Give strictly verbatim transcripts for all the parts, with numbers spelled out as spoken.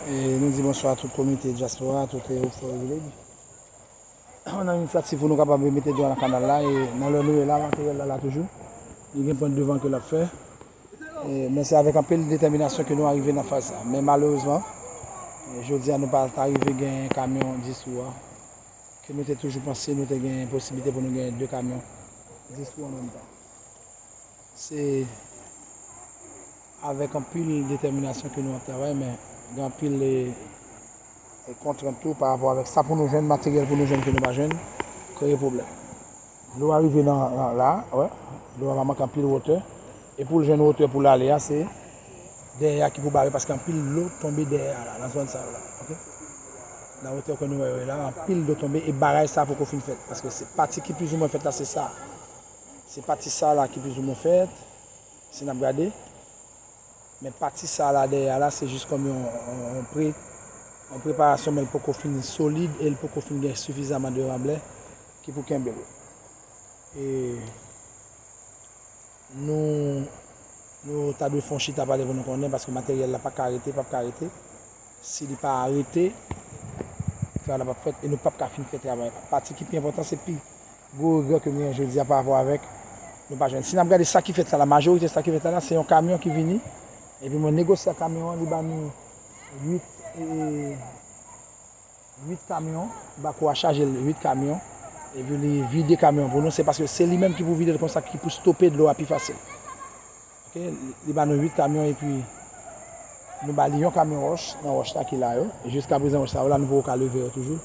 E nou di bonswa a tout komite dyaspora, tout, e, Oak Forest Village. Nan inisyativ pou nou kapab mete dlo a nan kanal la, e nan lè nou ye la, materyèl la la toujou. Li gen pwent devan ke l ap fè. E, men se avèk anpil detèminasyon ke nou arive nan faz sa. Men malerezman, e, jodi a nou pa ta rive gen kamyon dis wou a, ke nou te toujou panse nou te gen posiblite pou nou gen de kamyon dis wou an menm tan. Se avèk anpil detèminasyon ke nou ap travay, men gen anpil, e, e kontrent tou pa rapò avèk sa pou nou jwenn, materyèl pou nou jwenn ke nou pa jwenn, kreye pwoblèm. Dlo a rive nan, nan la, wè. Dlo a pa manke anpil wotè. E pou l jwenn wotè pou l ale a, se dèyè a ki pou bare, paske anpil dlo tonbe dèyè a la, nan zòn sa yo la. Oke? Nan wotè ke nou wè yo la, anpil dlo tonbe e baraj sa poko fin fèt. Paske se pati ki plizoumwen fèt la, se sa. Se pati sa la ki plizoumwen fèt, si n ap gade. Men pati sa la dèyè a la, se jis kòm yon, yon, yon pre, yon preparasyon, men l poko fin solid e l poko fin gen sifizaman de ranblè ki pou kenbe l. E nou, nou ta dwe fè yon chita pale pou nou konnen, paske materyèl la pa ka rete, p ap ka rete. Si li pa rete, travay la p ap fèt e nou p ap ka fin fè travay la. Pati ki pi enpòtan, se pi gwo regrè ke m genyen jodi a pa rapò avèk nou pa jwenn. Si n ap gade sa ki fèt la, la majorite sa ki fèt la, la, se yon kamyon ki vini, epi mwen negosye ak kamyon an, li ba nou uit, e, uit kamyon, bako a chaje l uit kamyon, epi li vide kamyon pou nou, se paske se li menm ki pou vide l konsa, ki pou stope dlo a pi fasil. Oke, li ba nou uit kamyon epi nou ba li yon kamyon wòch nan wòch la ki la yo. E jiska prezan wòch sa yo la, nou poko ka leve yo toujou.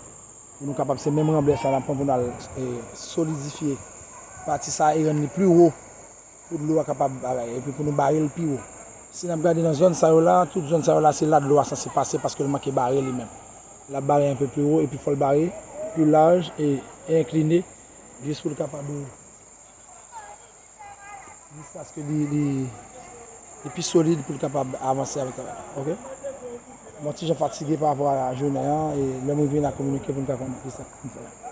Pou nou kapab, se menm ranblè sa n ap pran pou n al, e, solidifye pati sa e rann li pi wo pou dlo a kapab bagay, epi pou nou bare l pi wo. Si n ap gade nan zòn sa yo la, tout zòn sa yo la, se la dlo a sanse pase paske l manke bare li menm. L ap bare enpe pi wo epi fò l bare pi laj e, e enkline jis pou l kapab jiskaske li, li, li pi solid pou l kapab avanse avèk travay la. Oke? Mwen ti jan fatige pa rapò a jounen an, e lè m rive n a kominike pou n ka konnen kisa pou n fè.